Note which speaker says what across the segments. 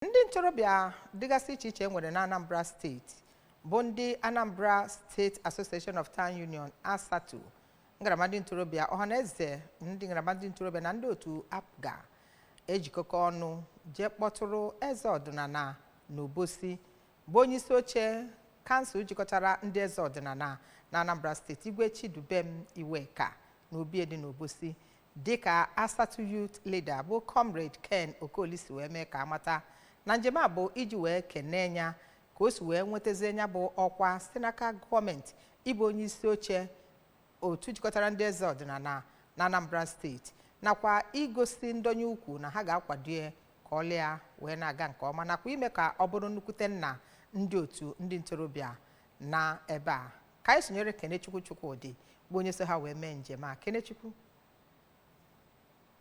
Speaker 1: Ndị ntorobịa dịgasị iche iche nwere na Anambra Steeti bụ ndị Anambra State Association of Town Union, ASATU, ngalaba ndị ntorobịa, Ọhaneze ndị ngalaba ndị ntorobịa na ndị otu APGA ejikọkọ ọnụ jee kpọtụrụ eze ọdịnala n'Obosi, bụ onye isi oche kansụl jikọtara ndị eze ọdịnala na Anambra Steeti, Igwe Chidubem Iweka, na obi dị n'Obosi. Dịka ASATU Youth Leader bụ Comrade Ken Okoli si wee mee ka amata na njem a bụ iji wee kenee ya ka o si wee nwetazie ya bụ ọkwa site n'aka gọọmenti ịbụ onye isi oche otu jikọtara ndị eze ọdịnala na Anambra Steeti, nakwa igosi ndonye ukwu na ha ga-akwado ya ka ọ lịa wee na-aga nke ọma, nakwa ime ka ọ bụrụ nnukwute nna ndị otu ndị ntorobịa na ebe a. Ka anyị sonyere Kenechukwu Chukwudị, bụ onye so ha wee mee njem a. Kenechukwu.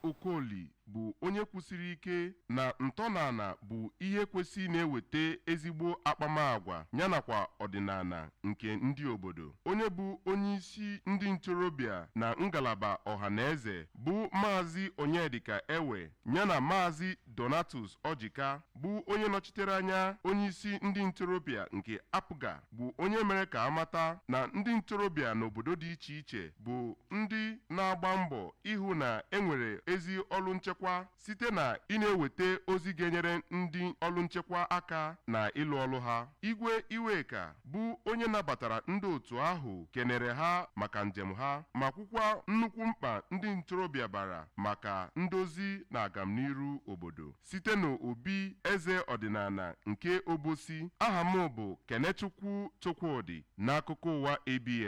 Speaker 2: Okoli bụ onye kwusiri ike na ntọala bụ ihe kwesị na-eweta ezigbo akpamagwa yanakwa ọdịnala nke ndị obodo. Onye bụ onyeisi ndị ntorobịa na ngalaba Ọhaneze bụ Maazị Onyedika Ewe, yana Maazị Donatus Ọjika, bụ onye nọchitere anya onyeisi ndị ntorobịa nke APGA, bụ onye mere ka amata na ndị ntorobịa n'obodo dị iche iche bụ ndị na-agba mbọ ịhụ na enwere ezi ọrụ nchekwa site na ị na-eweta ozi ga-enyere ndị ọrụ nchekwa aka na ịlụ ọrụ ha. Igwe Iweka, bụ onye nabatara ndị otu ahụ, kenere ha maka njem ha ma kwukwa nnukwu mkpa ndị ntorobịa bara maka ndozi na agamniru obodo. Site n'obi eze ọdịnala nke Obosi, aha m bụ Kenechukwu Chukwudị, n'akụkọ ụwa ABS.